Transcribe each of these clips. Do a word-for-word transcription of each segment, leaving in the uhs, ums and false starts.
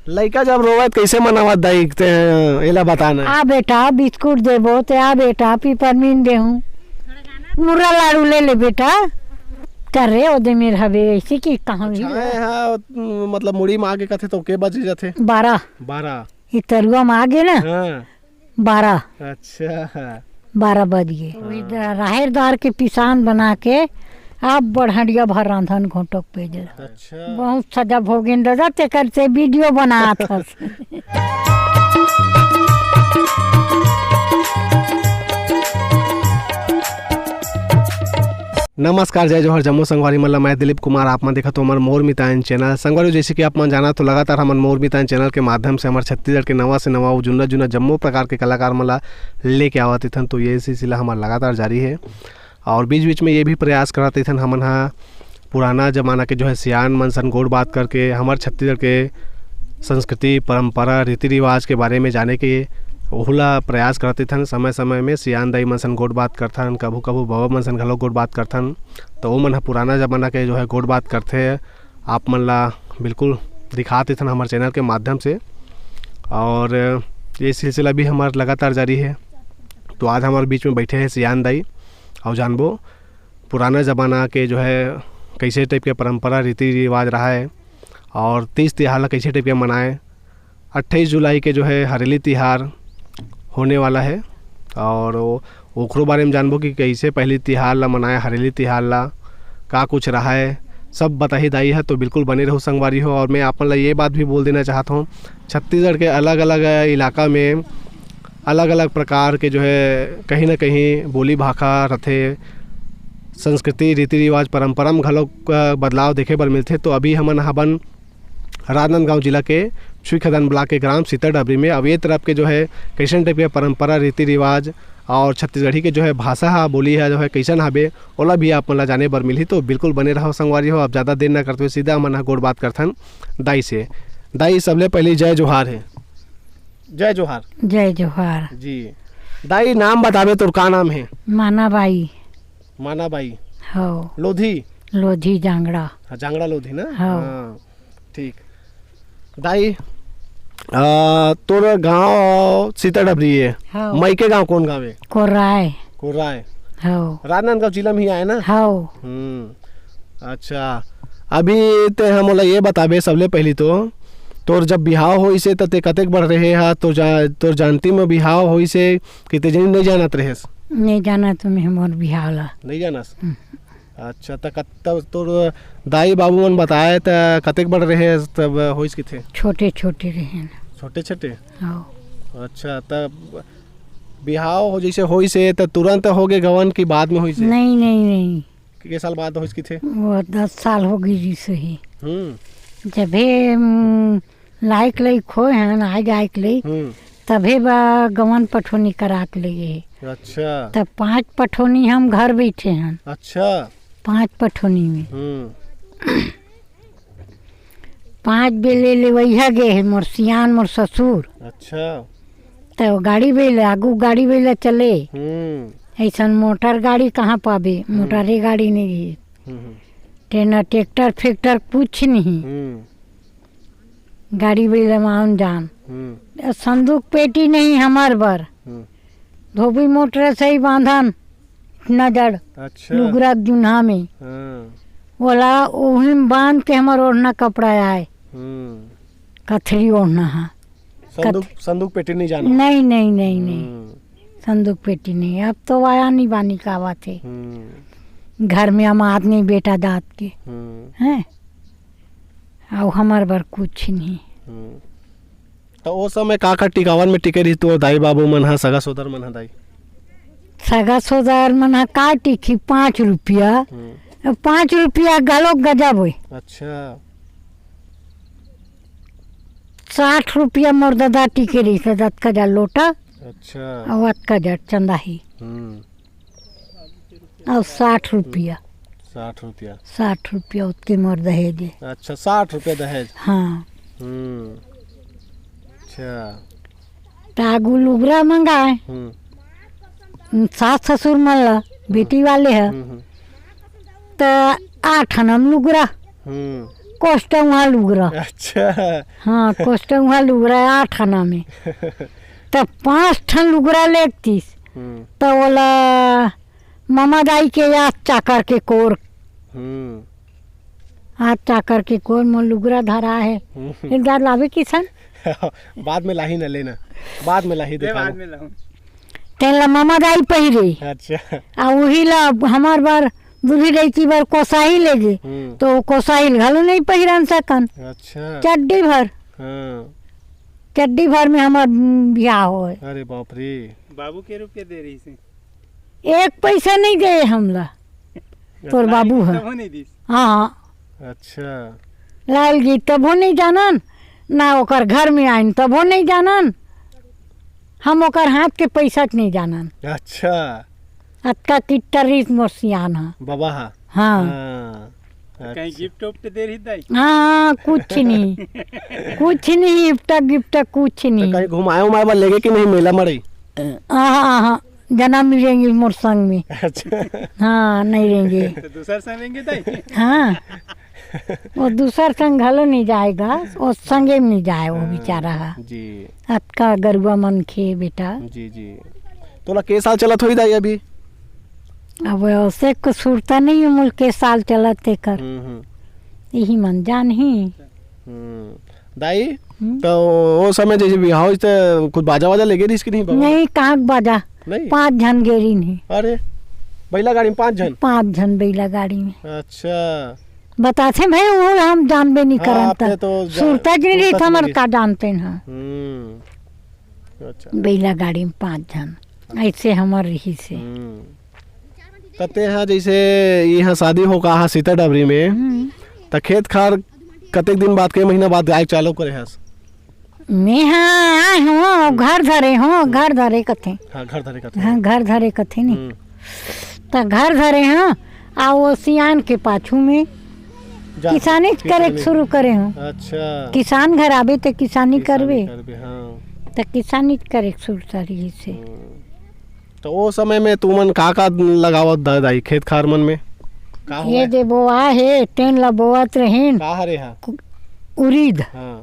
लइका जब रोवत, कैसे मनावत दाई ते, एला बताना। आ बेटा, बिस्कुट देबो ते, आ बेटा, पिपरमिंट देहूं, मुर्रा लाडू ले ले बेटा। करे ओदे मेर हवे, ऐसे कि कहाँ अच्छा, भी हाँ, हाँ, मतलब मुड़ी में आगे कथे तो के बज जाथे? बारह। बारह। ये तरुआ में आगे ना? हाँ। बारह। अच्छा। बारह बज गए। हाँ। वही द-, राहेर दार के पिसान बना के आप बढ़िया भर रांधन घोटक पे जला। अच्छा। बहुत सजा भोगेन दादा, तेकर से वीडियो बनात हस। नमस्कार, जय जोहार, जम्मो संगवारी मन ला। मैं दिलीप कुमार, आप मन देखत हो हमर मोर मितान चैनल। संगवारी, जैसे कि आप मन जानत हो, लगातार हमन मोर मितान चैनल के माध्यम से हमर छत्तीसगढ़ के नवा से नवा अउ जुन्ना जुन्ना जम्मो प्रकार के कलाकार मन ला लेके आवत रहिथन, तो ये सिलसिला हमर लगातार जारी है। और बीच बीच में ये भी प्रयास करत रहिथन हमन हा पुराना जमाना के जो है सियान मन सन गोठ बात करके हमर छत्तीसगढ़ के संस्कृति, परंपरा, रीति रिवाज के बारे में जाने के ओहू ला प्रयास करत रहिथन। समय समय में सियान दाई मन सन गोठ बात करथन, कभू कभू बाबा मन सन घलो गोठ बात करथन। तो ओ मन ह पुराना जमाना के जो है गोठ बात करथे, आप मन ला बिल्कुल दिखात रहिथन हमर चैनल के माध्यम से। और ये सिलसिला भी हमार लगातार जारी है। तो आज हमारे बीच में बैठे हैं सियान दाई, और जानबो पुराना जमाना के जो है कैसे टाइप के परंपरा, रीति रिवाज रहा है, और तीज तिहार ला कैसे टाइप के मनाए। अट्ठाईस जुलाई के जो है हरेली तिहार होने वाला है, और वो, ओकरो बारे में जानबो कि कैसे पहली तिहार ला मनाए, हरेली तिहार ला का कुछ रहा है, सब बताही दाई है। तो बिल्कुल बने रहो संगवारी हो। और मैं आप मन ला ये बात भी बोल देना चाहत हूँ, छत्तीसगढ़ के अलग अलग इलाका में अलग अलग प्रकार के जो है कहीं ना कहीं बोली भाखा रथे, संस्कृति, रीति रिवाज, परंपरा में घलो बदलाव देखे बर मिलथे। तो अभी हमन हबन राजनांदगांव जिला के छुईखदान ब्लॉक के ग्राम सीताडबरी में। अब ये तरफ के जो है कैसन टाइप के परंपरा, रीति रिवाज और छत्तीसगढ़ी के जो है भाषा हा, बोली हा जो है कैसन हबे, ओला भी आप मन ला जाने बर मिलही। तो बिल्कुल बने रहो संगवारी हो। अब ज़्यादा देर ना करते हुए सीधा हमन हा गोठ बात करथन दाई से। दाई, सबले पहले जय जोहार है। जय जोहार। जय जोहार। जी। दाई, नाम बताबे, तोर का नाम है? माना बाई। माना बाई। हो। लोधी? लोधी जांगड़ा। हाँ, जांगड़ा लोधी ना? हो। हाँ, ठीक। दाई, आ, तोर गांव सीताडबरी है। हो। मइके गांव कौन गांव है? कोर्राय। कोर्राय। हो। राजनांदगांव जिला में ही आए ना? हो। हम्म। अच्छा, अभी ते ह मोला ये बताबे, सबले पहली तो तोर जब बिहाव होइस हे, त ते कतेक बड़ रहे हा? तोर जा-, तोर जानती में बिहाव होइस हे कि ते जनी नहीं जानत रहेस? नहीं जानत मैं मोर बिहाव ला। नहीं जानस? हम्म। अच्छा, त कत-, तब तोर दाई बाबू मन बताए त कतेक बड़ रहे तब होइस किथे? छोटे छोटे रहे। छोटे छोटे? हाँ। अच्छा, तब बिहाव हो जैसे होइस हे त तुरंत हो गे गवन कि बाद में होइस हे? नहीं, नहीं, नहीं। के साल बाद होइस किथे? वो दस साल हो गई रहिस हे। हम्म। जबे, हम्म, लायक लइक होए हन, आए जाए के लइक, हम्म। तभे बा गवन पठोनी करा के लइगे हे। अच्छा। तब पांच पठोनी हम घर बैठे हन। अच्छा। पांच पठोनी में। हम्म। पांच बेले लेवइहा गे हे मोर सियान, मोर ससुर। अच्छा। त गाड़ी बइला, आगू गाड़ी बइला चले। हम्म। अइसन मोटर गाड़ी कहाँ पाबे? हम्म। मोटरे गाड़ी नहीं रही। हम्म, हम्म। ते न ट्रैक्टर फेक्टर कुछ नहीं। हम्म। गाड़ी बइला में आउन जान। हम्म। संदूक पेटी नहीं हमर बर। हम्म। धोबी मोटर सही बांधन, इतना जड़। अच्छा। लुगरा जुन्हा में। हाँ। ओला ओही में बांध के हमर ओढ़ना कपड़ा आए। हम्म। कथरी ओढ़ना हा। संदूक, कथ- संदूक पेटी नहीं जाना? नहीं, नहीं, नहीं, नहीं। हम्म। संदूक पेटी नहीं। अब तो आया नहीं बानी का बात है। हम्म। घर में हम आदमी बेटा दांत के। हम्म। हैं? अउ हमर बर कुछ नहीं। हम्म। त ओ समय का का टिकावन में टिके रहिस तोर दाई बाबू मन ह, सगा सोदर मन ह दाई? सगा सोदर मन ह का टिकही, पाँच रुपया। हम्म। पाँच रुपया घलो गजब होय। अच्छा। साठ रुपया मोर ददा टिके रहिस, अतका जा लोटा। अच्छा। अउ अतका जा चंदा ही। हम्म। अउ साठ रुपया। साठ रुपया। साठ रुपया ओतके मोर दहेज हे। अच्छा, साठ रुपया दहेज। हाँ। हम्म। अच्छा। त आगू लुगरा मंगाए। हम्म। सास ससुर मन ला, बेटी वाले ह। हम्म, हम्म। त आठ ठन हम लुगरा। हम्म। कोस्टौहा लुगरा। अच्छा। हाँ, कोस्टौहा लुगरा आठ आना में। त पाँच ठन लुगरा लेगतिस। हम्म। त ओला ममा दाई के याद चाकर के कोर। हम्म। आज चाकर के कोर मोर लुगरा धरा हे। हम्म। एक दार लाबे किसन। बाद में लाही न लेना। बाद में लाही ले, दिखाओ। बाद में लाहूं। तेन ला ममा दाई पहिरे। अच्छा। आ उही ला हमर बर दूल्ही लइकी बर कोसाही लेगे। हम्म। तो वो कोसाही घलो नहीं पहिरन सकन। अच्छा। चड्डी भर। हाँ। चड्डी भर में हमर, उम, बियाह होय। अरे बाप रे। बाबू के रुपया दे रही से। एक पैसा नहीं दे हमला। तोर बाबू ह। तभो नहीं दिस। हाँ, हाँ। अच्छा। लाल जी तभो नहीं जानन, ना ओकर घर में आइन तभो नहीं जानन, हम ओकर हाथ के पैसा के नहीं जानन। अच्छा। अतका किट्टर रहिस मोर सियान ह। बाबा हा। हाँ। हाँ। कहीं अच्छा। गिफ्ट उफ्ट दे रही दाई? हाँ, कुछ नहीं। कुछ नहीं, इफ्टा गिफ्ट कुछ तो नहीं। कहीं घुमाए उमाए बर लेगे कि नहीं मेला मड़ई? हाँ, हाँ, हाँ। जना मिलेंगे मोर संग में। अच्छा। हाँ, नहीं रहेंगे। तो दूसर संग रहेंगे दाई? हाँ। वो दूसर संग घलो नहीं जाएगा, वो संगे में नहीं जाए वो हाँ, बेचारा है। जी। अतका गरुआ मन खे बेटा। जी, जी। तोला के साल चलत होई दाई अभी? अब ऐसे को सुरता नहीं है, मुल के साल चलत तेकर। हम्म, हम्म। यही मन जान ही। हम्म। दाई, हम्म। तो वो समय जैसे बिहाव होइस त कुछ बाजा वाजा लेगे रहिस कि नहीं बाबा? नहीं, कहाँ के बाजा? नहीं? पाँच झन गे रहिन ही। अरे, बैला गाड़ी में पाँच झन? पाँच झन बैला गाड़ी में। अच्छा। बताथे भाई, वो हम जानबे नहीं हाँ, करन आपने त। तो जा-, सुरता जी नहीं सुरता रही जी हमर नहीं। का जानते हैं। हम्म। अच्छा। बैला गाड़ी में पाँच झन। ऐसे हमर रहिस हे। हम्म। त तेहा जैसे यहाँ शादी हो का हा सीता डबरी में, हम्म। त खेत खार कतेक दिन बाद, के महीना बाद आए चालू करे हस? मैं हाँ आए हूँ, घर धरे हूँ, घर धरे कथे। हाँ, घर धरे कथे। हाँ, घर धरे कथे नहीं। हम्म। त घर धरे हूँ, आ वो सियान के पाछू में जा, किसानी करे किसानी। शुरू करे हूँ। अच्छा। किसान घर आबे त किसानी किसानी करबे। करबे, हाँ। त किसानी करे शुरू करी से। हम्म। त ओ समय में तुमन का-का लगावत दा-, दाई खेत खार मन में? का ये होवय? दे बोआ हे, तेन ला बोअत रहिन। का हरे हा? कु-, उरीद। हाँ।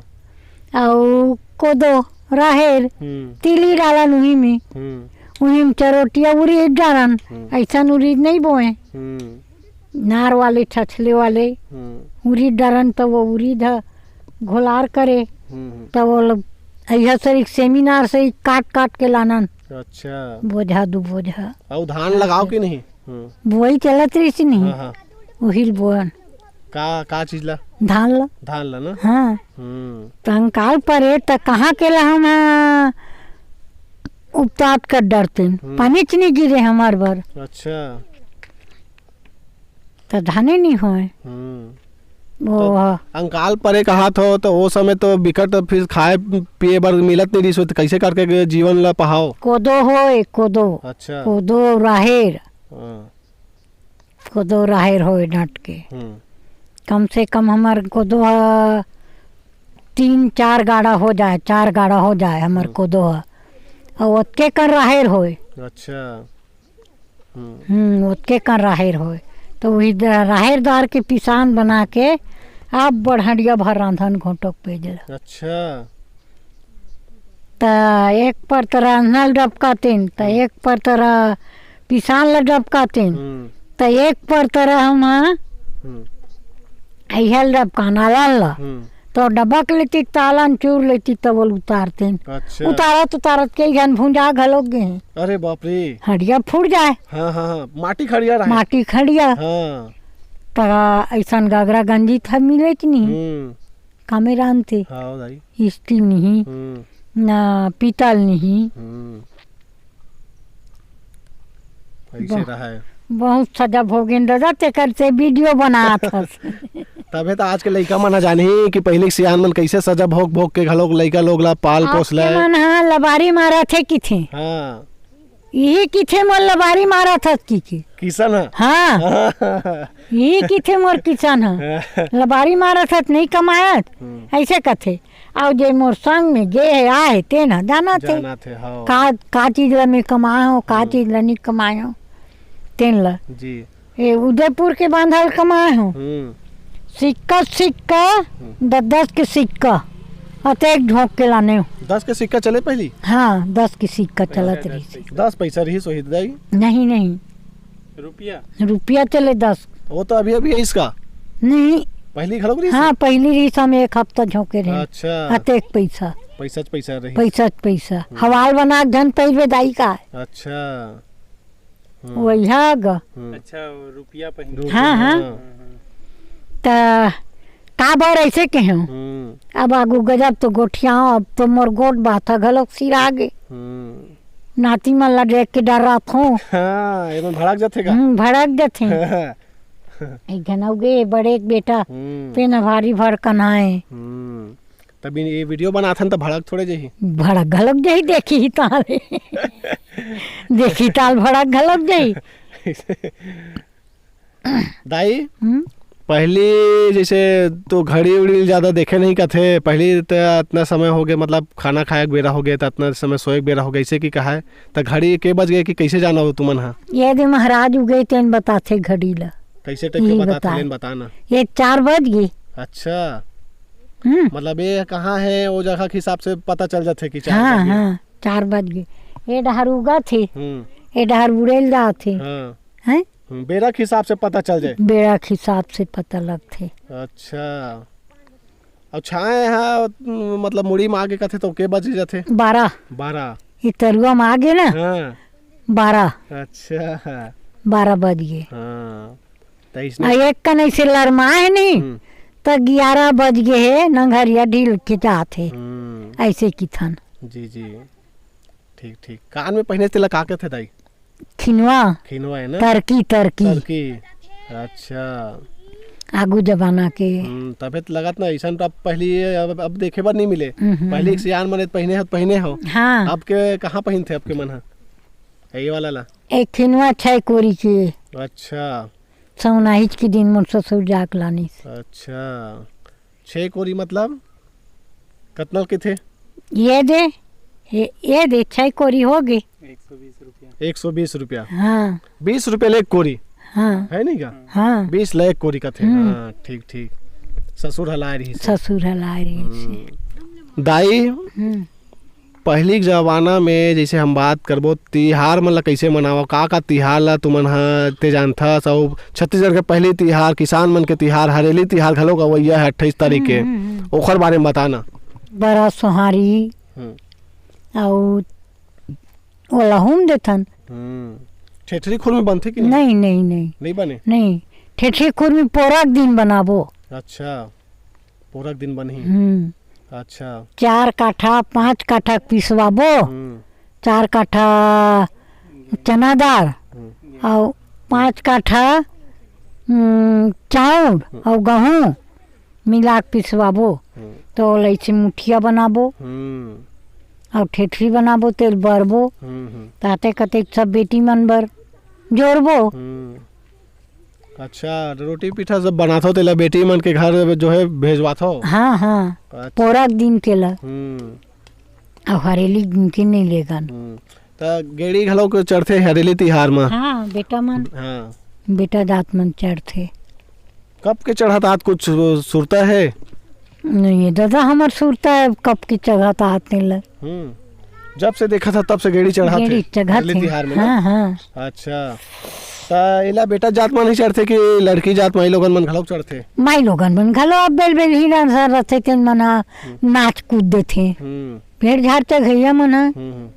अउ कोदो, राहेर, हम्म। तिली डालन उही में। हम्म। उही में चरोटिया उरीद डालन। हम्म। अइसन उरीद नहीं बोए। हम्म। नार वाले, छछले वाले हम्म। उरीद डालन, त वो उरीद ह घोलार करे। हम्म, हम्म। त वो लोग अइहा सरी सेमिनार से ही काट-काट के लानन। अच्छा। बोझा, दू बोझा। अउ धान लगाओ कि नहीं? हम्म। बोई चलत रहिस नहीं। हाँ, हाँ। उहिल बोअन। का, का चीज ला? धान ला। धान ला ना? हाँ। हम्म। त अंकाल परे त कहाँ के ला हम, हाँ, उपतात कर डरतेन। हम्म। पानीच नहीं गिरे हमर बर। अच्छा। त धाने नहीं होए। हम्म। वो तो ह। अंकाल परे कहात हो, तो वो समय तो बिकट फिर खाए पिए बर मिलत नहीं रहिस हो, तो कैसे करके जीवन ला पहाओ? कोदो होए, कोदो। अच्छा। कोदो राहेर। हाँ। कोदो राहेर होए डट के। हम्म। कम से कम हमर कोदो ह तीन चार गाड़ा हो जाए, चार गाड़ा हो जाए हमर हम्म। कोदो ह। अउ ओतके कन राहेर होए। अच्छा। हम्म। हम्म, ओतके कन राहेर होए। तो वही द-, राहेर दार के पिसान बना के आप बढ़िया भर रांधन घोटो के पेज ल। अच्छा। त एक पर त रांधन ल डबकातेन, त हम्म। एक पर त रा-, पिसान ल डबकातेन, हम्म। त एक पर त रा हम, हाँ, हम्म। अइहल डबकाना लाल ल। हम्म। तो डबक लेती, तालन चूर लेती, तब ओल उतारतेन। अच्छा। उतारत, उतारत के झन भुंजा घलोक गे हैं। अरे बाप रे। हंडिया फूट जाए। हाँ, हाँ, हाँ, माटी खड़िया रहे। माटी खड़िया। हाँ। त अइसन गगरा गंजी था मिले कि नहीं? हम्म। कामे रांधते। हाँ, दाई। स्टील नहीं, हम्म। ना पीतल नहीं। हम्म। ऐसे बहु-, रहा है। बहुत सजा भोगेन दादा, तेकर से वीडियो बनात हस। तबे तो आज के लइका मन ह जानही कि पहले के सियान मन कैसे सजा भोग भोग के घलोक लइका लोग ला पाल आज पोस के ले। मन ह लबारी मारत हे किथे। हाँ। यही किथे मोर लबारी मारत हस की की। किसन ह। हाँ। यही किथे मोर किसन ह। लबारी मारत हस, नहीं कमायत। हम्म। ऐसे कथे। अउ जे मोर संग में गे हे, आए हे, तेन ह जानत हे। जानत हे, हाँ। का, का चीज ला मैं कमाए हूँ, का हम्म। चीज ला नहीं कमाए हूँ, तेन ला। जी। ए, उदयपुर के बांधल कमाए हूँ। हम्म। सिक्का, सिक्का, हम्म। द-, दस के सिक्का, अतेक झोंक के लाने हो। दस के सिक्का चले पहली? हाँ, दस के सिक्का चलत रहिस। दस पैसा रहिस वही दाई? नहीं, नहीं। रुपया? रुपया चले दस। वो तो अभी, अभी है इसका? नहीं। पहली घलोक रहिस? हाँ, पहली रहिस, हम एक हफ्ता झोंके रहे। अच्छा। अतेक पैसा। पैसा च पैसा रहिस। पैसा च पैसा। हम्म। हवाल बना के झन पैरबे दाई का। अच्छा। हम्म। वही ग। हम्म। अच्छा, वो रुपया पहिन। रुपया, हाँ, हाँ। हाँ। त का बर ऐसे कहे हो? हम्म। अब आगू गजब तो गोठियाओ, अब तो मोर गोठ बाथा घलोक सिरा गे। हम्म। नाती मन ला देख के डरात हो। हाँ, एमन भड़क जाथे का? हम्म, भड़क जाथे। एक घन अउ गे बड़े के बेटा, हम्म। पेन भारी भड़कन आए। हम्म। तब ये वीडियो बनाथन त भड़क थोड़े जही। भड़क घलोक जही, देखी ही ताल। देखी ताल भड़क घलोक जही। दाई, हम्म? पहली जैसे तो घड़ी उड़ी ज्यादा देखे नहीं कथे, पहली त अतना समय हो गए, मतलब खाना खाए के बेरा हो गए, त अतना समय सोए के बेरा हो गए, ऐसे कि कहा है, त घड़ी के बज गए कि कैसे जाना हो तुमन हा? ये दे महाराज उगे तेन बताथे घड़ी ला। कैसे टाइप के ये बताथे, बता। लेन बता ना। ये चार बज गए। अच्छा। हम्म। मतलब ये कहाँ है, वो जगह के हिसाब से पता चल जाथे कि चार हाँ, बज गए। हाँ, चार बज गए। ये डहर उगा थे, हम्म। ये डहर उड़ेल जात थे। हाँ। हैं? हम्म, बेरा के हिसाब से पता चल जाए। बेरा के हिसाब से पता लगथे। अच्छा। अब छाए हा, मतलब मुड़ी में आगे कथे तो के बजे जाथे? बारह। बारह। ये तरुआ में आगे ना? हाँ। बारह। अच्छा। बारह बज गए। हाँ। त इसने आ एक कन ऐसे लरमाए नहीं, हम्म। त ग्यारह बज गए हे, नंगरिया ढील के जात हे। हम्म। ऐसे किथन। जी, जी। ठीक, ठीक। कान में पहिने तेला का कथे दाई? खिनवा। खिनवा है ना? तरकी, तरकी। तरकी। अच्छा। आगू जमाना के। हम्म, तबे त लगत ना, अइसन त अब पहली, अब, अब देखे बर नहीं मिले। हम्म, हम्म। पहली एक सियान मने पहिने हो, पहिने हो। हाँ। अब के कहाँ पहिनथे अब के मन ह? ये वाला ला? एक खिनवा छै कोरी के। अच्छा। सौनाहिच के दिन मोर ससुर जाके लानिस। अच्छा। छे कोरी मतलब कतना के थे? ये दे, ये, ये दे, छह कोरी हो गई। एक सौ बीस रुपया। एक सौ बीस रुपया। हाँ। बीस रुपया ले एक कोरी। हाँ। है नहीं का? हाँ। बीस ले एक कोरी का थे। हम्म। हाँ, ठीक, ठीक। ससुर हलाए रही से। ससुर हलाए रही से। हम्म। दाई, हम्म। पहली के जमाना में जैसे हम बात करबो, तिहार मन ला कैसे मनावो, का का तिहार ला तुमन ह ते जानथस? अउ छत्तीसगढ़ के पहली तिहार, किसान मन के तिहार, हरेली तिहार घलोक अवइया है अट्ठाईस तारीख के, हम्म, हम्म, हम्म। ओखर बारे में बताना। बरा सोहारी, हम्म। अउ ओला हूम देथन। हम्म। ठेठरी खुरमी बनथे कि नहीं? नहीं, नहीं, नहीं। नहीं बने? नहीं। ठेठरी खुरमी पोरा के दिन बनाबो। अच्छा, पोरा के दिन बनही। हम्म। अच्छा। चार काठा, पाँच काठा पिसवाबो। हम्म। चार काठा चना दार हम्म। अउ पाँच काठा, हम्म, चाउर हम्म। अउ गहूँ मिला के पिसवाबो। हम्म। तो ओला ऐसे मुठिया बनाबो। हम्म। अउ ठेठरी बनाबो, तेल बरबो। हम्म, हम्म। ताते कते सब बेटी मन बर जोरबो। हम्म। अच्छा, रोटी पीठा सब बनाथो, तेला बेटी मन के घर जो है भेजवाथो? हाँ, हाँ। अच्छा। पोरा के दिन के ला। हम्म। अउ हरेली दिन के नहीं लेगन। हम्म। त गेड़ी घलो के चढ़थे हरेली तिहार म? हाँ, बेटा मन। हाँ। बेटा जात मन चढ़थे। कब के चढ़त आत कुछ सुरता है? नहीं, ये दादा, हमर सुरता है, कब के चढ़त आत नहीं ल। हम्म। जब से देखा था, तब से गेड़ी चढ़त गेड़ी है, चढ़त हरेली है। तिहार में ना? हाँ, हाँ। अच्छा। त एला बेटा जात मन ही चढ़थे कि लड़की जात माई लोगन मन घलोक चढ़थे? माई लोगन मन घलो अब बेल बेल ही रथे, तेन मन ह हम्म। नाच कूद देथे। हम्म। भेड़ झाड़ चघैया मन ह। हम्म, हम्म।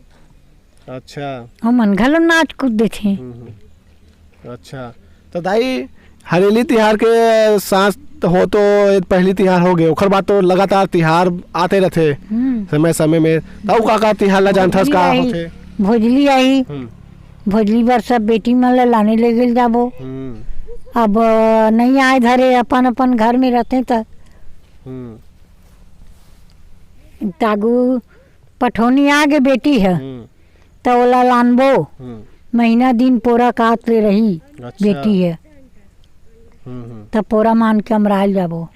अच्छा। ओमन घलो नाच कूद देथे। हम्म, हम्म। अच्छा। त दाई, हरेली तिहार के साथ हो तो ये पहली तिहार हो गए, ओखर बाद तो लगातार तिहार आते रहथे हम्म। समय समय में। त अउ का का तिहार ला जानथस, भोजली का आई, होथे? भोजली आई। हम्म। भोजली बर सब बेटी मन ला लाने ले गेल जाबो। हम्म। अब, अ, नहीं आए धरे, अपन अपन घर में रहथे त हम्म। तागू पठौनी आगे बेटी ह, हम्म। त ओला लानबो। हम्म। महीना दिन पोरा कात ले रही अच्छा। बेटी ह। हम्म, हम्म। त पोरा मान के अमराल जाबो।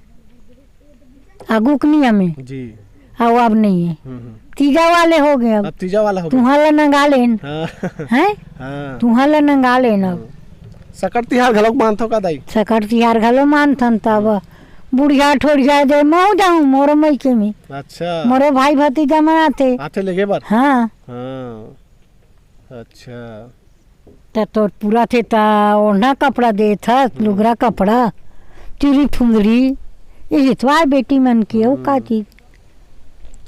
आगू के नियम हे। जी। अउ अब नहीं हे। हम्म, हम्म। तीजा वाले हो गए अब। अब तीजा वाला हो गए। तुहर ला नंगा लेन। हाँ। हैं? हाँ। तुहर ला नंगा लेन अब। हम्म। सकट तिहार घलोक मानथो का दाई? सकट तिहार घलो मानथन, तब बुढ़िया ठोरिया दे, मैं जाऊँ मोरो मइके में। अच्छा। मोरो भाई भतीजा मन आथे। आथे लेगे बर? हाँ। हाँ। अच्छा। त तोर पूरा थे त ओढ़ना कपड़ा देत हस, हम्म। लुगरा कपड़ा, चूरी फुंदरी, यही तो आय बेटी मन के, अउ का हम्म। चीज?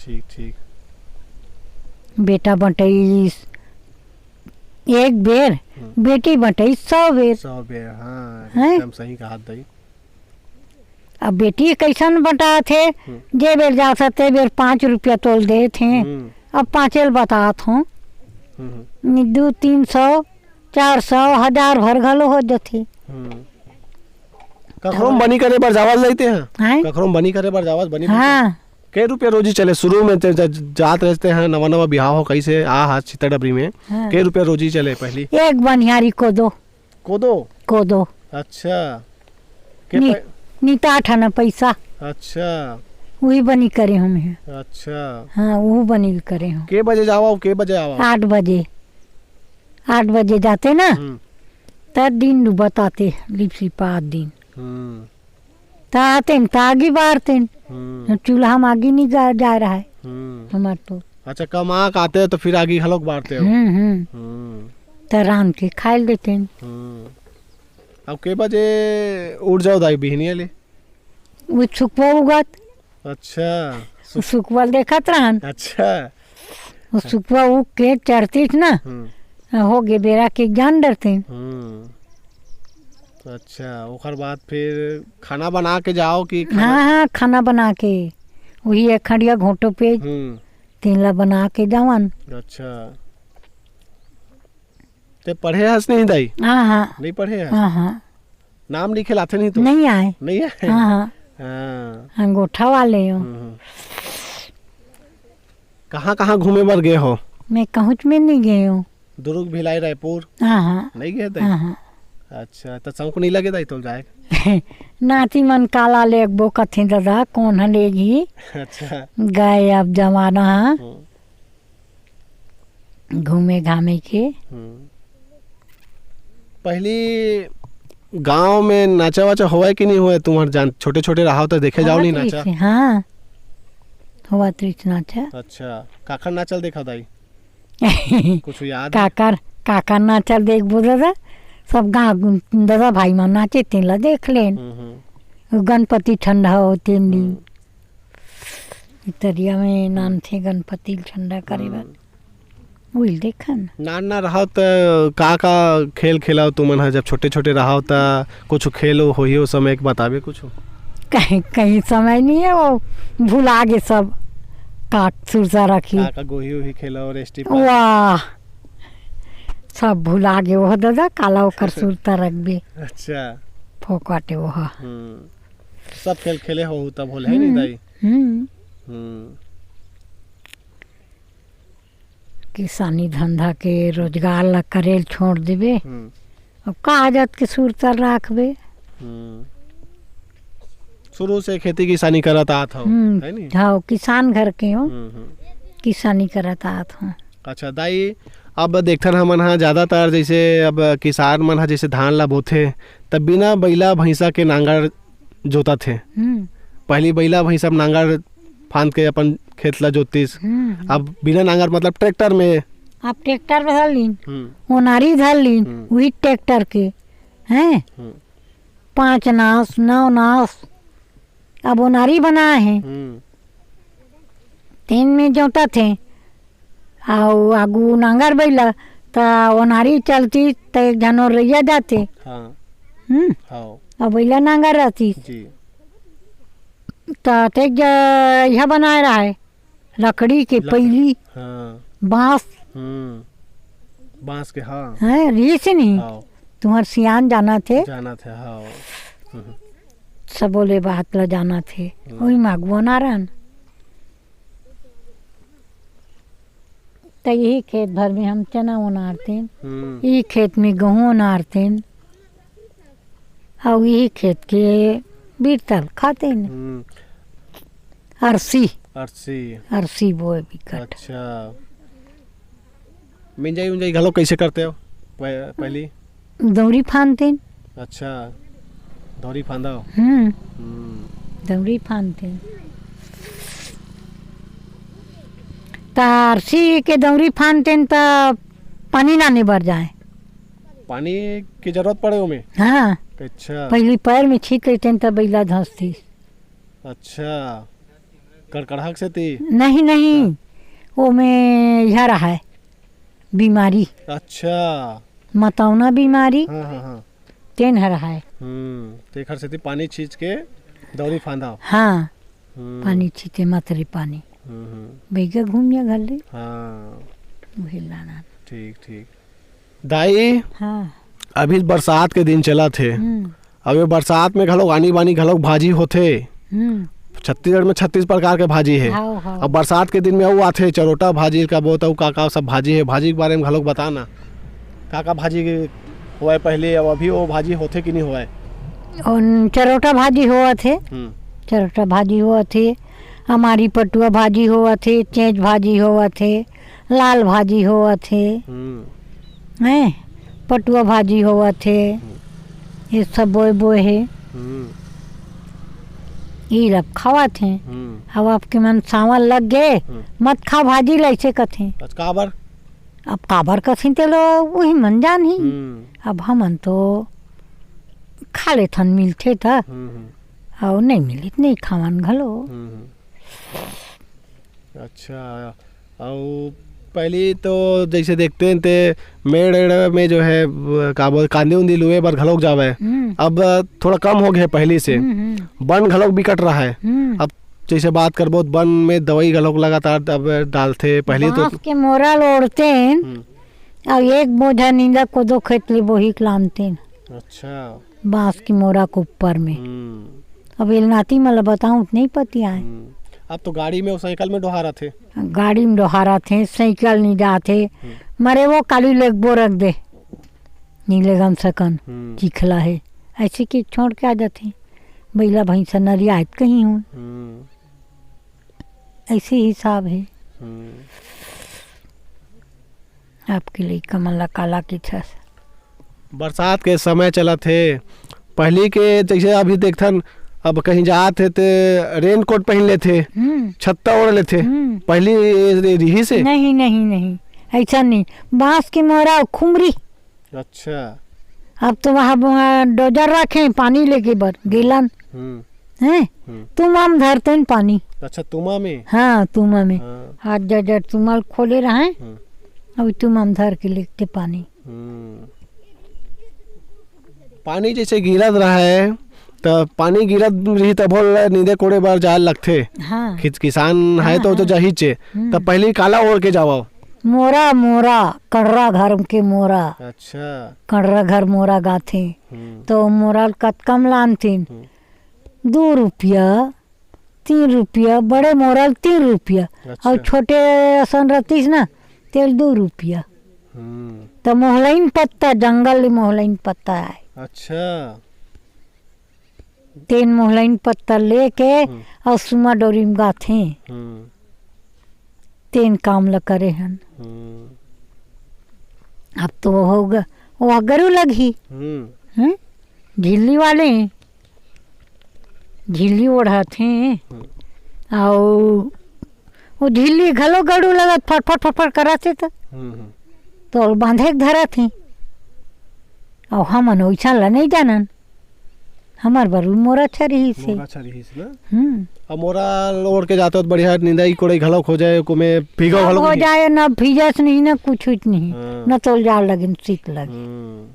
ठीक, ठीक। बेटा बंटइस एक बेर, हम्म। बेटी बंटइस सौ बेर। सौ बेर, हाँ, हैं? एकदम सही कहा दाई। अब बेटी कइसन बंटात हे, हम्म। जे बेर जात हे, ते बेर पाँच रुपया तोल देत हे। हम्म। अब पाँचे ल बतात हों। हम्म। दू, तीन सौ, चार सौ, हजार भर घलो हो जथे। हम्म। कखरो में बनी करे बर जावत रहिते हैं? हैं? कखरो में बनी करे बर जावत, बनी हाँ। के रुपया रोजी चले? शुरू में ते ज-, जात रहते हैं, नवा नवा बिहाव हो, कइसे आ हा चित्ता डबरी में, हाँ। के रुपया रोजी चले पहली? एक बनिहारी कोदो। कोदो? कोदो। अच्छा। के नी-, पै- निताठ है ना पैसा। अच्छा। वही बनी करे हम हैं। अच्छा। हाँ, वो बनी करे हम। के बजे जावा, के बजे आवा? आठ बजे। आठ बजे जाते ना, हम्म। त दिन डूबत आते, लिपसी पात दिन। हम्म। त आते न, त आगी बारते न। हम्म। चूल्हा में आगी नहीं जा, जा रहा है हम्म। हमार तो। अच्छा, कमा के आते हो तो फिर आगी घलोक बारते हो? हम्म, हम्म। हम्म। त रांध के खाए लेते न। हम्म। अब के बजे उठ जाओ दाई बिहनिया ले? वो सुखवा उगत। अच्छा। वो सुखवा देखत रहन। अच्छा। वो सुखवा उग के चढ़तीस ना, हम्म। हो गे बेरा के जान डरते। हम्म। अच्छा, ओकर बाद फिर खाना बना के जाओ कि खाना? हाँ, हाँ, खाना बना के, वही एक खड़िया घोटो पे हम्म। तेन ला बना के जावन। अच्छा। ते पढ़े हस नहीं दाई? हाँ, हाँ। नहीं पढ़े हस? हाँ, हाँ। नाम लिखे लाथे नहीं तू? नहीं आए। नहीं आए? हाँ, हाँ। हाँ। अंगूठा वाले हो। हम्म। कहाँ, कहाँ घूमे बर गए हो? मैं कहूँच में नहीं गई हूँ। दुर्ग, भिलाई, रायपुर? हाँ, हाँ। नहीं गए दाई? हाँ, हाँ। अच्छा, तो शौक नहीं लगे दाई तोल जाए? नाती मन काला लेगबो कथे दादा, कौन ह लेगही? अच्छा। गए अब जमाना ह। हम्म। घूमे घामे के। हम्म। पहली गांव में नाचा वाचा होवय कि नहीं होवय? तुम्हार जान छोटे छोटे रहा तो देखे जाओ होवत नहीं रहिस नाचा? हे, हाँ, होवत रहिस नाचा। अच्छा, काखर नाचल देखा दाई? कुछ याद है? काकर, काकर नाचल देखबो दादा, सब गाँव दादा भाई मन नाचे तेन ला देख लेन। हम्म, हम्म। गणपति ठंडा हो तेन दिन। हम्म। तरिया में नानथे गणपति ल ठंडा करे बर। हम्म। उइल देखन। नान ना रहव त का का खेल खेलव तुमन ह? जब छोटे छोटे रहव त कुछ खेल होही ओ समय के बताबे कुछ? कहीं, कहीं समय नहीं है, वो भुला गे सब। का सुरसा रखी। का का गोही ओही खेलव, रेस्टी पार? वाह, सब भुला गे वो दादा, काला ओकर सुरता रखबे। अच्छा। फोकटे वो ह। हम्म। सब खेल खेले हो तब होले है नहीं हम्म, दाई? हम्म। हम्म। किसानी धंधा के रोजगार ला करे ल छोड़ देबे। हम्म। अब का आदत के सुरता राखबे? हम्म। शुरू से खेती किसानी करत आत हव, हम्म, है नी? हाँ, किसान घर के हो, हम्म, हम्म। किसानी करत आत हो। अच्छा दाई, अब देखथन हमन ह ज्यादातर जैसे अब किसान मन ह जैसे धान ला बोथे, तब बिना बइला भैंसा के नांगर जोतत हे। हम्म। पहली बइला भैंसा नांगर फांद के अपन खेत ला जोतिस। हम्म। अब बिना नांगर मतलब ट्रैक्टर में। अब ट्रैक्टर धर लीन, हम्म। ओनारी धर लीन, हम्म। वही ट्रैक्टर के, हैं? हम्म। पाँच नास, नौ नास, अब ओनारी बनाए हे। हम्म। तेन में जोतत हे। अउ आगू नांगर बइला, त ओनारी चलती, त एक झन ओरइया जाते। हाँ। हम्म। हाँ। अउ बइला नांगर रहती। जी। त तेक ज-, इहा बनाए रहाय, लकड़ी के लक-, पइली, हाँ। बांस। हम्म। बांस के, हाँ। हैं, रीस नहीं। हाँ। तुम्हर सियान जानत हे। जानत हे, हाँ। हम्म। सबो ले बात ला जानत हे। हम्म। ओही मागुआ नारन। त यही खेत भर में हम चना ओनारतेन, हम्म। यही खेत में गहूं ओनारतेन, अउ यही खेत के बीरतल खातेन। हम्म। अरसी। अरसी। अरसी बोए बिकट। अच्छा। मिंजाई उंजाई घलो कैसे करते हो? पह-, पहली? दौरी फांदतेन। अच्छा, दौरी फांदा हो? हम्म। हम्म। दौरी फांदतेन। त आरसी के दौरी फांदतेन त पानी लाने बर जाए। पानी की जरूरत पड़े ओमे? हाँ। अच्छा। पहली पैर में छींच लेतेन त बइला धंसतिस। अच्छा। कड़कड़ाहट से ती? नहीं, नहीं। ओमे यह रहा है बीमारी। अच्छा। मतौना बीमारी। हाँ, हाँ, हाँ। तेन हर है। हम्म, तेखर सेती पानी छींच के दौरी फांदा। हाँ। हम्म। पानी छींचे मत रे पानी। हम्म, हम्म। बैगा घूम या घर ले। हाँ। उहे लाना। ठीक, ठीक। दाई, हाँ। अभी बरसात के दिन चलत हे। हम्म। अब ये बरसात में घलोक आनी बानी घलोक भाजी होथे। हम्म। छत्तीसगढ़ में छत्तीस प्रकार के भाजी हे। हाँ, हाँ। अब बरसात के दिन में अउ आथे, चरोटा भाजी का बोत, अउ का का सब भाजी हे, भाजी के बारे में घलोक बता ना। का का भाजी होवय पहले, अब अभी वो भाजी होथे कि नहीं होवय? उन चरोटा भाजी होवत हे। हम्म। चरोटा भाजी होवत हे, हमारी पटुआ भाजी होवत हे, चेंच भाजी होवत हे, लाल भाजी होवत हे, हम्म। हैं, पटुआ भाजी होवत हे, हम्म। ये सब बोए बोए हे। हम्म। ई लब खावत हे। हम्म। अब आपके मन सावन लग गए, हम्म। मत खा भाजी लैसे कथे। अच्छा, काबर? अब काबर कथे ते लो वही मन जान ही। हम्म। अब हमन तो खा लेथन मिलथे त, हम्म, हम्म। और नहीं मिली त नहीं खावन घलो। हम्म, हम्म। अच्छा, अउ पहली तो जैसे देखते हैं ते मेड़ एड़ में जो है, व-, का बोल, कांदी उंदी लुए बर घलोक जावे। हम्म। अब थोड़ा कम हो गए पहली से। हम्म, हम्म। बन घलोक बिकट रहा है। हम्म। अब जैसे बात करबो त बन में दवाई घलोक लगातार अब डालथे। पहली तो बांस के मोरा ल ओढ़तेन, हम्म। अउ एक बोझा नींदा कोदो खेत ले बोही के लानतेन। अच्छा। बांस के मोरा के ऊपर में। हम्म। अब एलनाती मन ल बताऊं त नहीं पतियाए। हम्म। अब तो गाड़ी में अउ साइकिल में डोहारत हे। गाड़ी में डोहारत हे, साइकिल नहीं जात हे। हम्म। मरे वो काली लेगबो रख दे। नहीं ले गम सकन, हम्म। चिखला हे। ऐसे कि छोड़ के आ जाथे। बैला भैंसा नरियात कहीं हूँ। हम्म। ऐसे हिसाब हे। हम्म। आपके लइका मन ला काला किथस? बरसात के समय चलत हे। पहली के जैसे अभी देखथन, अब कहीं जात हे ते रेनकोट पहन लेथे, हम्म। छत्ता ओढ़ लेथे। हम्म। पहली ये रिहिस हे? नहीं, नहीं, नहीं, ऐसा नहीं। बांस के मोरा अउ खुमरी। अच्छा। अब तो वहाँ, वहाँ डोजर रखे पानी लेके बर, गेलन। हम्म। हैं? हम्म। तुमा म धरतेन पानी। अच्छा, तुमा में? हाँ, तुमा में। हाँ। हाथ जर जर तुमा ल खोले रहे, हम्म। अब तुमा म धर के लेते पानी। हम्म। पानी जैसे गिरत रहे, त पानी गिरत रही, तभो ल नींदे कोड़े बर जाए लगथे। हाँ। खिच-, किसान है हाँ, तो, तो हाँ। जाही चे। हम्म। त पहली काला ओढ़ के जावव? मोरा, मोरा, कड़रा घर के मोरा। अच्छा। कड़रा घर मोरा गाथे। हम्म। तो मोरा ल कतका म लानथिन? हम्म। दू रुपया, तीन रुपया, बड़े मोरा ल तीन रुपया। अच्छा। अउ छोटे असन रतिस ना, तेल दू रुपया। हम्म। त मोहलइन पत्ता, जंगल ले मोहलइन पत्ता आए। अच्छा। तेन मोहलइन पत्ता लेके हम्म। अउ सुमा डोरी म गाथे। हम्म। तेन काम ल करे हन। हम्म। अब तो हो ग-, वो गरू लगही। हम्म। हम्म? झिल्ली वाले झिल्ली ओढ़त हे। हम्म। अउ वो झिल्ली घलो गरू लगत फटफट फटफट करत हे त। हम्म, हम्म। तो बांधे के धरत हे। अउ हमन ओइसन ल नहीं जानन। हमर बर मोरा अच्छा रहिस हे। मोरा अच्छा रहिस ना? हम्म। अब मोरा ल ओढ़ के जाते हो त बढ़िया निंदाई कोड़ाई घलोक हो जाए, ओमे भीगो सब घलोक हो नहीं। जाए, ना भीजस नहीं, ना कुछ नहीं। हाँ। ना तोल जाड़ लगे, न शीत लगे। हम्म।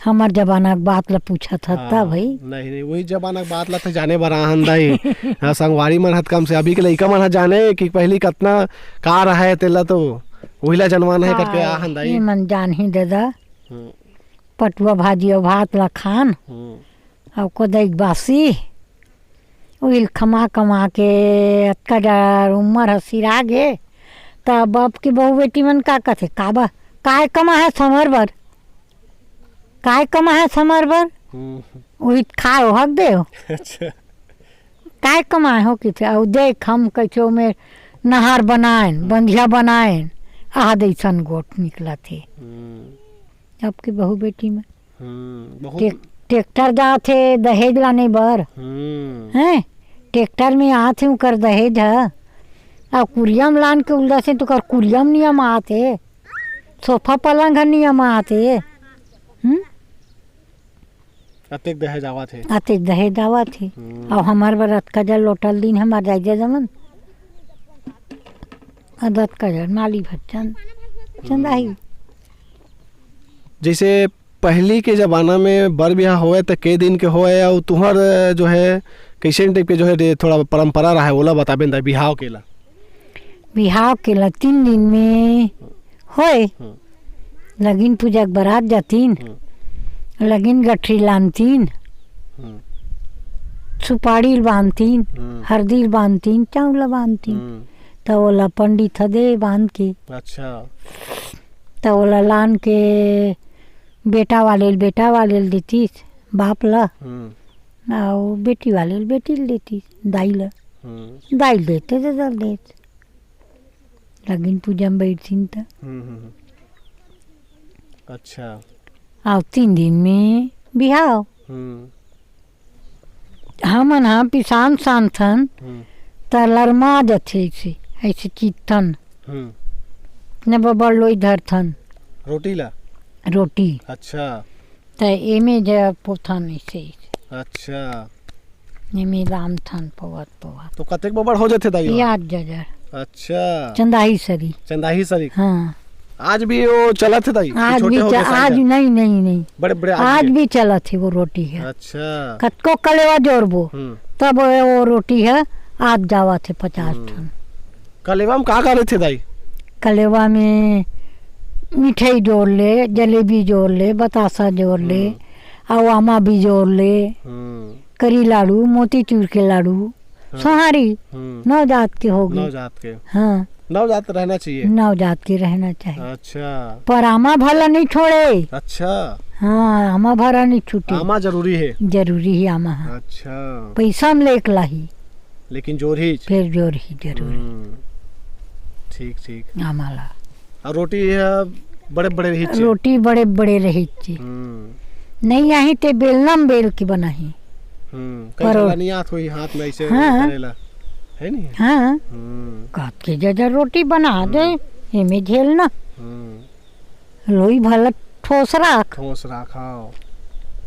हमर जमाना के बात ल पूछत हस हाँ, त भाई। नहीं, नहीं, वही जमाना के बात ल त जाने बर आहन दाई। हाँ, संगवारी मन हत कम से अभी के लइका मन ह जाने कि पहली कतना का रहे, तेला तो वही ला जनवाना है करके हाँ, आहन दाई। ये मन जानही दादा। हम्म। पटुआ भाजी अउ भात ला खान, हम्म। अउ कोदई के बासी, उहिल खमा कमा के अतका डर उमर ह सिरा गे, तब अब के बहू बेटी मन का कथे, "काबर, काय कमा है समर बर? काय कमा है समर बर?" हम्म। उही खाए हो, हक दे हो। अच्छा। "काय कमाए हो?" किथे, "अउ देख, हम कइसे ओमे नहर बनाएन, हम्म। बंधिया बनाएन, आह दइसन गोठ निकलत हे।" हम्म। अब के बहू बेटी में हम्म, बहुत टेक-, ट्रैक्टर जात हे दहेज लाने बर। हम्म। हैं? ट्रैक्टर में आत हे उकर दहेज ह। अउ कुरिया म लान के उलदा से तो कर कुरिया म नियम आत हे। सोफा पलंग ह नियम आत हे। हम्म? अतेक दहेज आवत हे। अतेक दहेज आवत हे। हम्म। अउ हमर बर अतका जल लोटल दिन हमर जाय जे जमन। अउ अतका जल माली भर चंद-, चंदाही। हम्म। जैसे पहली के जमाना में बर बिहाव होवय त के दिन के होवय, अउ तुहर जो है कैसे टाइप के जो है रे, थोड़ा परंपरा रहा है, ओला बताबे न दाई, बिहाव के ला। बिहाव के ला तीन दिन में होय। हम्म। लगिन पूजा के बरात जातिन, हम्म। लगिन गठरी लानतिन, हम्म। सुपारी ल बांधतिन, हम्म। हरदी ल बांधतिन, चाउर ल बांधतिन। हम्म। त ओला पंडित ह दे बांध के। अच्छा। त ओला लान के बेटा वाले ल बेटा वाले ल देतिस, बाप ल, हम्म। अउ बेटी वाले ल बेटी ल देतिस, दाई ल। हम्म। दाई ल देते, ददा ल देते। लगिन पूजा में बैठथिन त। हम्म, हम्म, हम्म। अच्छा। अउ तीन दिन में बिहाव। हम्म। हमन ह पिसान सानथन, हम्म। त लरमा जथे ऐसे, ऐसे चीरथन। हम्म। न बबड़ लोई धरथन। रोटी ला? रोटी। अच्छा। त एमे ज पोथन ऐसे, ऐसे। अच्छा। एमे लानथन पोवत, पोवत। तो कतेक बबड़ हो जथे दाई? याद जजर। अच्छा। चंदाही सरी। चंदाही सरी। हाँ। आज भी वो चलत हे दाई? आज भी च-, आज नहीं, नहीं, नहीं। बड़े, बड़े आज आज भी? भी चलत हे वो रोटी ह। अच्छा। कतको कलेवा जोरबो, हम्म। तब वो रोटी ह आज जावत हे पचास हम्म। ठन। कलेवा में का का रहिथे दाई? कलेवा में मिठाई जोर ले, जलेबी जोर ले, बतासा जोर ले, हम्म। अउ आमा भी जोर ले, हम्म। करी लाडू, मोतीचूर के लाडू, हाँ। सोहारी, हम्म। नवजात के होगे। नवजात के। हाँ। नवजात रहना चाहिए। नवजात के रहना चाहिए। अच्छा। पर आमा भला नहीं छोड़े। अच्छा। हाँ, आमा भला नहीं छूटे। आमा जरूरी है। जरूरी है आमा, हाँ। अच्छा। पैसा में लेके लाही। लेकिन जोर ही। फिर जोर ही जरूरी। हम्म। ठीक, ठीक। आमा ला। अउ रोटी ह बड़े-बड़े रहिथे। रोटी बड़े-बड़े रहिथे। हम्म। नहीं आही ते बेलना में बेल के बनाही। हम्म। कई परोल। झन ला नहीं आत होही हाथ में ऐसे हाँ। करे ला। है नहीं? हाँ। हम्म। काट के जजर रोटी बना दे, हम्म। एमे झेलना। हम्म। लोई भला ठोस राख। ठोस राख, हाँ।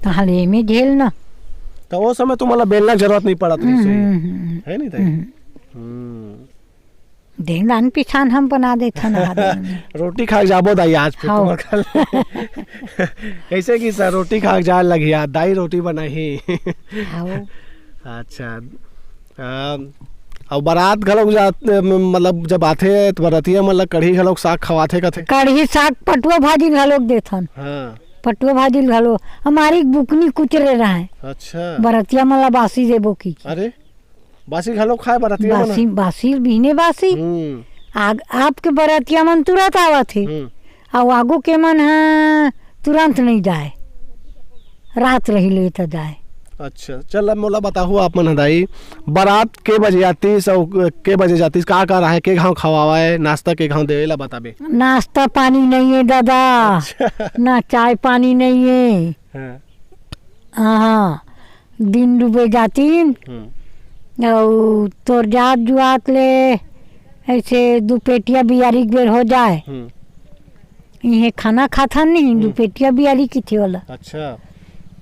तहाँ ले एमे झेलना। त वो समय तुम्हारा बेलना जरूरत नहीं पड़त रही हम्म, सही। हम्म, हम्म। है नहीं दाई? हम्म। हम्म। देंग दान पिछान हम बना देथन आदमी। रोटी खा के जाबो दाई आज फिर हव। तुम्हार घर। कैसे कि सर रोटी खा के जाए लगी यार, दाई रोटी बनाही। हव। अच्छा। अम, अउ बारात घलोक जात, म-, मतलब जब आथे त बरतिया मन ला कढ़ी घलोक साग खवाथे कथे। कढ़ी साग पटुआ भाजी घलोक देथन। हाँ। पटुआ भाजी घलो। हमारी बुकनी कुचरे रहे। अच्छा। बरतिया मन ला बासी देबो की। अरे। बासी घलो खाए बरतिया मन ह? बासी, बासी बिहने बासी। हम्म। आग, आपके बरतिया मन तुरंत आवत हे। हम्म। अउ आगू के मन ह तुरंत नहीं जाए, रात रही ले त जाए। अच्छा, चल अब मोला बताहू आप मन ह दाई, बारात के बजे आतिस अउ के बजे जातिस, का का रहे, के घाव खवावाए, नाश्ता के घाव देवे ला बताबे। नाश्ता पानी नहीं है दादा, अच्छा। ना चाय पानी नहीं है। हाँ। हाँ, दिन डूबे जातिन, हम्म। अउ तोर जात जुआत ले ऐसे दू पेटिया बियारी के बेर हो जाए। हम्म। इहे खाना खाथन नहीं, हम्म। दू पेटिया बियारी किथे वाला। अच्छा।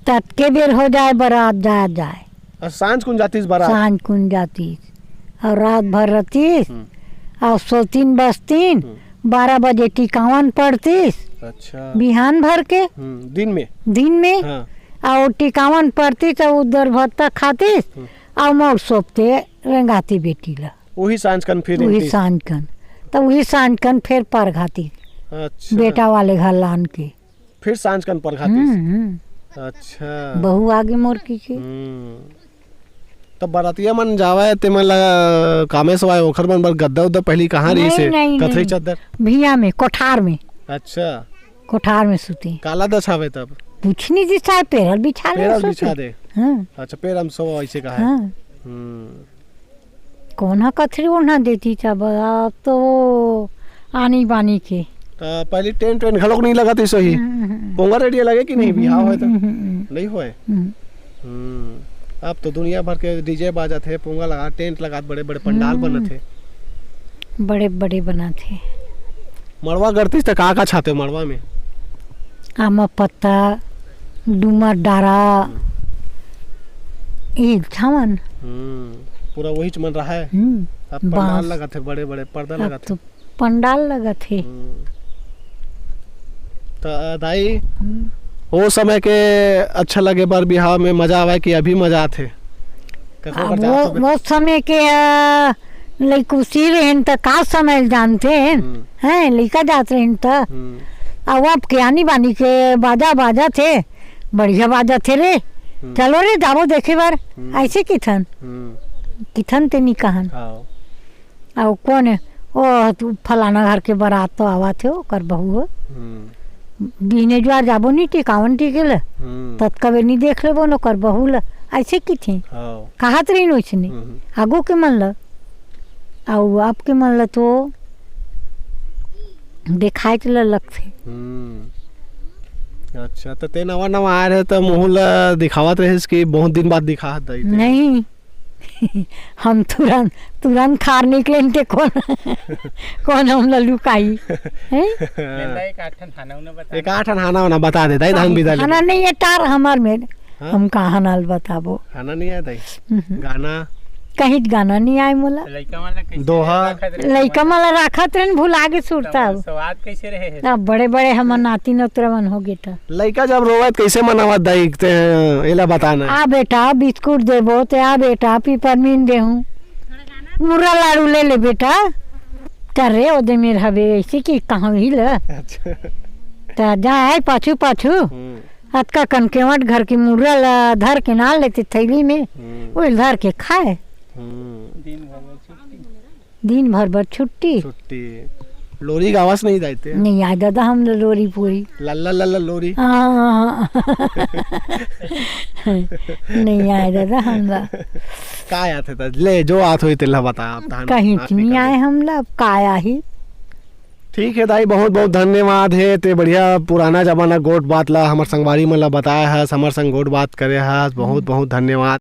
ततके बेर हो जाए, बरात जाए, जाए। अउ सांझ कुन जातिस बरात? सांझ कुन जातिस। अउ रात भर रहतिस, हम्म। अउ सोतिन बसतिन, हम्म। बारह बजे टिकावन पड़तिस। अच्छा। बिहान भर के। हम्म, दिन में? दिन में। हाँ। अउ टिकावन पड़तिस, अउ उधर भत्ता खातिस, हम्म। अउ मोर सोपते रेंगाती बेटी ला। वही सांझ कन फिर वही रेंगतिस? सांझ कन। त वही सांझ कन फिर परघातिस। अच्छा। बेटा वाले घर लान के। फिर सांझ कन परघातिस? हम्म, हम्म। अच्छा। बहू आगे मोर की के। हम्म। तब बरातिया मन जावय, ते मन ला कामे सवाय, ओखर मन बर गद्दा उद्दा पहिली कहाँ रहिस नहीं, हे? नहीं, कथरी नहीं। चद्दर? भिया में, कोठार में। अच्छा। कोठार में सुते। काला दछावे तब? कुछ नहीं दिछाए, पेरल बिछा ले पेरल सुते। बिछा दे। हाँ। अच्छा, पेरल में सोवा ऐसे कहा है। हाँ। हम्म। कौन हा कथरी ओढ़ना देती तब, अब तो वो आनी बानी के। त पहली टेंट वेंट घलोक नहीं लगत रहिस होही। हम्म, हम्म। पोंगा रेडिया लगे कि नहीं, बिहाव होय त? हम्म, हम्म, हम्म। नहीं होय। हम्म। हम्म। अब तो दुनिया भर के डीजे बाजत हे, पोंगा लगा, टेंट लगा, बड़े बड़े पंडाल हम्म। बनत हे। बड़े बड़े बनत हे। मड़वा गढ़तिस त का का छाते मड़वा में? आमा पत्ता, डूमर डारा, हम्म। ई छावन। हम्म। पूरा वही च मन रहा है। हम्म। अब पंडाल बांस। लगत हे, बड़े बड़े पर्दा अब लगत तो हे। पंडाल लगत हे। हम्म। त दाई, हम्म। वो समय के अच्छा लगे बर बिहाव में मजा आवे कि अभी मजा आथे? कखरो अब बर जात वो, होबे? वो समय के, आ, लइकुसी रहेन त का समय ल जानते हैं? हम्म। हैं, लइका जात रहेन त। हम्म। अब, अब के आनी बानी के बाजा बाजत हे, बढ़िया बाजत हे रे। हम्म। चलो रे, जाबो देखे बर। हम्म। ऐसे किथन। हम्म। किथन ते नी कहन। हाँ। अउ कोन, ओ, तू फलाना घर के बारात तो आवत हे, ओकर बहू हो। हम्म। बिहने जुआर जाबो नी टिकावन टिके ले, हम्म। ततका बेर नी देख लेबो न ओकर बहू ल। ऐसे किथे। हाँ। कहत रहिन ओइसने। हम्म। आगू के मन ल। अउ अब के मन ल तो देखाए ल लगथे। हम्म। अच्छा, त ते नवा नवा आए रहे त मुहूं ल दिखावत रहिस कि बहुत दिन बाद दिखात दाई ते। नहीं। हम तुरंत, तुरंत खार निकलेन ते कोन, कोन हमला लुकाई, हैं? लेंदा एक आठ ठन हाना उना बता एक दे। आठ ठन हाना उना बता दे, दाई, धान बिदा ले। हाना नहीं है टार हमार में। हाँ? हम कहाँ हाना ल बताबो? हाना नहीं आए दाई? हम्म। गाना? कहीं गाना नहीं आए मोला। लइका मन ला कैसे दोहा? रखत रहे? लइका मन ला राखत रहेन, भुला गे सुरता। तब स्वाद कैसे रहे? अब बड़े बड़े हमर नाती नोतरा मन हो गे त। लइका जब रोवत, कैसे मनावत दाई ते, एला बताना। आ बेटा, बिस्कुट देबो ते, आ बेटा, पिपरमिंट देहूं, मुर्रा लाड़ू ले ले बेटा। कर रे, ओदे मेर हवे, ऐसे कि कहाँ ही ल। अच्छा। त जाए पाछू पाछू, हम्म। अतका कन केवट घर के मुर्रा ला धर के ना लेते थैली में, हम्म। ओइल धर के खाए। हम्म। दिन भर बर छुट्टी। छुट्टी। लोरी गावस नहीं दाई ते? नहीं आए दादा, हम लोरी पूरी। लल्ला लल्ला लोरी। हाँ। नहीं आए दादा, हम ला। का आथे त? ले, जो आत होई तेला बता, आप तहन कहीं आप नहीं निकाल आए दे। हम ला, अब का आही? ठीक है दाई, बहुत बहुत धन्यवाद हे, ते बढ़िया पुराना जमाना गोठ बात ला हमर संगवारी मन ला बताए हस, हमर संग गोठ बात करे हस, बहुत हम्म। बहुत धन्यवाद।